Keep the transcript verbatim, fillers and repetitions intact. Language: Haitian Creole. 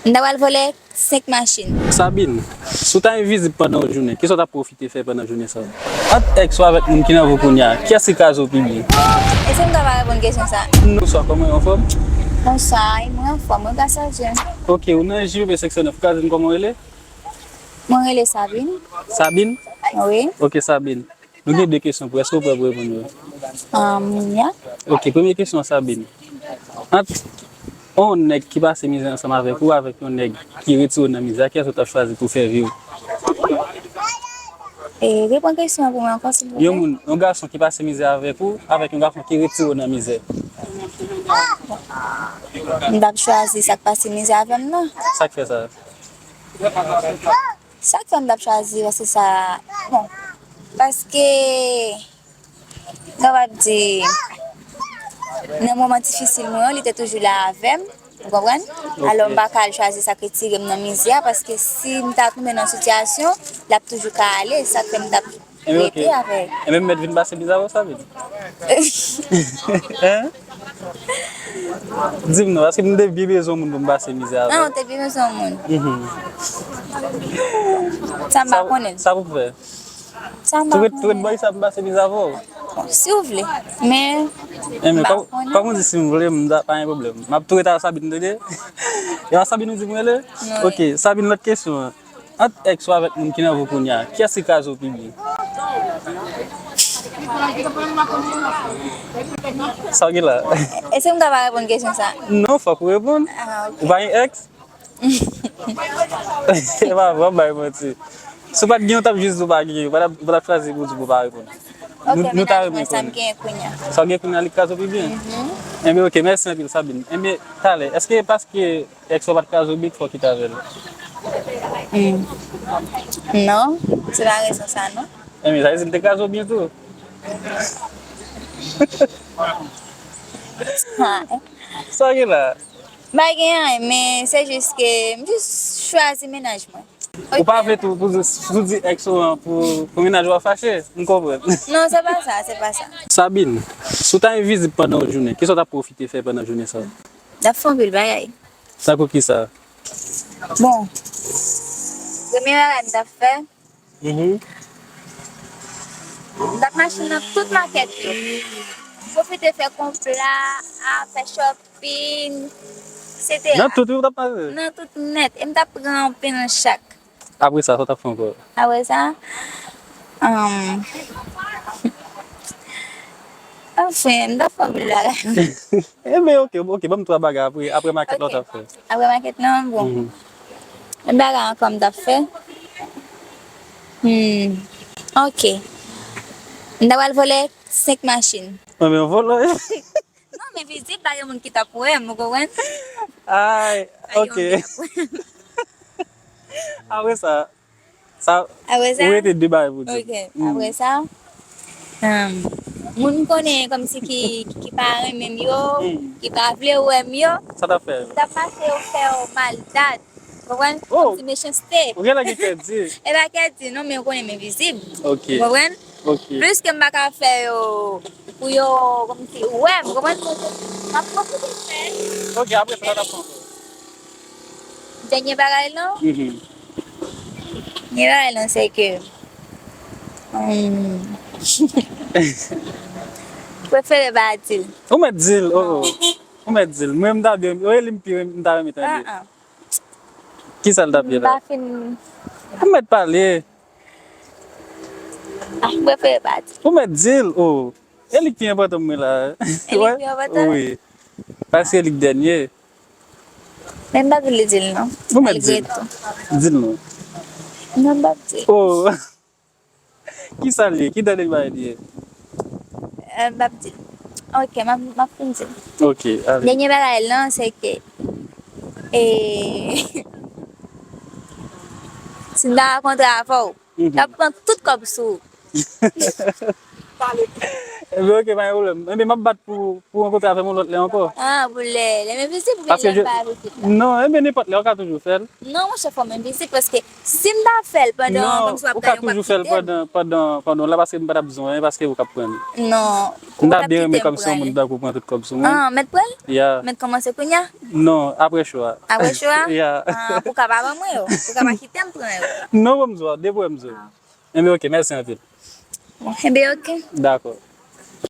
M ta pral vòlè senk machin. Sabine, si w ta envizib pandan yon jounen, kisa w t ap pwofite fè pandan jounen sa a? Ant èks ou avèk moun ki nan vi w kounye a, kiyès ki kraze w pi byen? Èske m kapab reponn kesyon sa a? Non. Bonswa, kòman w ye, anfòm? Bonswa, wi, mwen anfòm, wi, gras a Dye. Ok, ou nan J P P senk san nèf, ou ka di m kòman w rele? Mwen rele Sabine. Sabine? Wi. Ok, Sabine. Nou gen de kesyon pou ou. Èske w prè pou reponn yo? Um, yeah. Ok, premye kesyon an, Sabine. Ant yon nèg ki pase mizè ansanm avèk ou, avèk yon nèg ki retire w nan mizè, kiyès ou t ap chwazi pou fè vi w? E, reprann kesyon an pou mwen ankò, silvouplè. Yon moun, yon gason ki pase mizè avèk ou, avèk yon gason ki retire w nan mizè. M t ap chwazi sa k pase mizè avè m nan. Sa k fè sa? Sa k fè m t ap chwazi, paske sa, bon, paske, m kapab di, nan moman difisil mwen yo, li te toujou la avè m, ou konprann? Ok. Alò, m pa ka al chwazi sa k retire m nan mizè a, paske si m ta tonbe nan sitiyasyon, l ap toujou ka ale, sa k fè m t ap Enben, ok. Rete avè l. Enben, m mèt vin pase mizè avè w, Sabine? Hein? Di m non, paske m te byen bezwen yon moun pou m pase mizè avè l. Ah, ou te byen bezwen yon moun? Mhm. Sa m pa konnen. Sa pou m fè? Sa m pa konnen. Tou ret, tou ret bò sa m pase mizè avè w? Si w vle. Men, m pa konnen. Enben, kòm, kòm ou di si m vle, m ta, pa gen pwoblèm. M ap tou ret avè Sabine, tande? E pa Sabine ou di m rele? Non. Ok, Sabine, lòt kesyon an. Ant èks ou avèk moun ki nan vi w kounye a, kiyès ki kraze w pi byen? Sa w gen la? Èske m kapab reponn kesyon sa a? Non, fòk ou reponn. Ah, ok. Ou pa gen èks? E pa vre, w ap bay manti. Si w pa t gen, w t ap jis di w pa gen, w pa t ap, w pa t ap chwazi pou di w pa reponn. Ok, nou ta renmen konnen. Sa m gen kounye a. Sa w gen kounye a, li kraze w pi byen? Mhm. Enben, ok, mèsi anpil, Sabine. Enben, talè, èske paske èks ou pa t kraze w byen k fè w kite avè l? Hmm. Non, se pa rezon sa, non. Enben, sa vle di li te kraze w byen tou? Ha. Sa w gen la? M pa gen anyen, men se jis ke m jis chwazi mennaj mwen. Ou pa vle tou, pou, pou di èks ou an pou, pou mennaj ou a fache? M konprann. Non, se pa sa, se pa sa. Sabine, si w ta envizib pandan yon jounen, kisa w t ap pwofite fè pandan jounen sa a? M t ap fè anpil bagay. Tankou kisa? Bon, premye bagay m t ap fè, mhm, m t ap mache nan tout makèt yo. Pwofite fè konpla, a, fè shopping, et cetera. Nan tout, wi, ou t ap mache? Nan tout nèt. E m t ap pran anpil chak. Apre sa, sa w t ap fè ankò? Apre sa, um, anfen, m t ap fè anpil bagay. Enben, ok, ok, ban m twa bagay apre, apre makèt la w t ap fè. Ok. Apre makèt lan, bon. Mhm. Yon bagay ankò m t ap fè. Hmm, ok. M ta pral vòlè senk machin. Mwen menm vòlò. Non, men vizib, pa gen moun ki t ap wè m, ou konprann? Ay, ok. Pa gen moun ki t ap wè m. Apre sa, sa, apre sa, ou rete de bagay pou di. Ok, hmm, apre sa, um, moun m konnen kòmsi ki, ki pa renmen m yo, hmm, ki pa vle wè m yo, sa t ap fè? M t ap mache yo fè yo maldad. Konprann? Oh! Kòmsi mechanste. Ou genlè gen kè di. E pa kè di, non, men ou konnen m envizib. Ok. Ou konprann? Ok. Pliske m pa ka fè yo pou yo kòmsi wè m, konprann? M ap pwofite fè. Ok, apre sa, sa t ap fè ankò? Dènye bagay lan? Mhm. Dènye bagay lan, se ke, hmm, prefere pa di l. Ou mèt di l, oh, oh. Ou mèt di l. Mwen, m ta byen, ou e li m pi, m ta renmen tande. Ah, ah. Kisa l t ap ye la? M pa fin. Ou mèt pale. Ah, m prefere pa di. Ou mèt di l, oh. E li k pi enpòtan pou mwen la. E li k pi enpòtan? Wi. Paske li k dènye. Men m p ap vle di l non. Ou mèt di l. Malgre tou. Di l non. Non, m p ap di l. Oh. Kisa l ye? Ki dan de bagay li ye? Eh, m p ap di l. Ok, m ap, m ap fin di l. Ok, ale. Dènye bagay lan, se ke, eh, si m ta rakontre avè w, mhm, m t ap pran tout kòb sou ou. Enben, ok, pa gen pwoblèm. Enben, m ap bat pou, pou rankontre avè w yon lòt lè ankò. Ah, pou lè, lè m envizib, oubyen Paske lè m je- pa envizib la? Non, enben, nenpòt lè, ou ka toujou fè l. Non, monchè, fò m envizib, paske si m pa fè l pandan, Non, kòmsi w ap ou ka gade, w p ap toujou fè l kite m. Pandan, pandan, pandan w la, paske m pa t ap bezwen, paske ou k ap pran li. Non, M ou ta p ap byen renmen kite m kòmsi yon pran moun li. tankou w pran tout kòb sou mwen. Ah, mèt pran l? Ya. Mèt kòmanse kounye a? Non, apre cho a. Apre cho a? Ya. Ah, pou w ka pa ban mwen yo, pou w ka pa kite m pran yo. Non, bon, m di w, depi w wè m di w. Enben, ok, mèsi anpil. Bon, enben, ok. Dakò.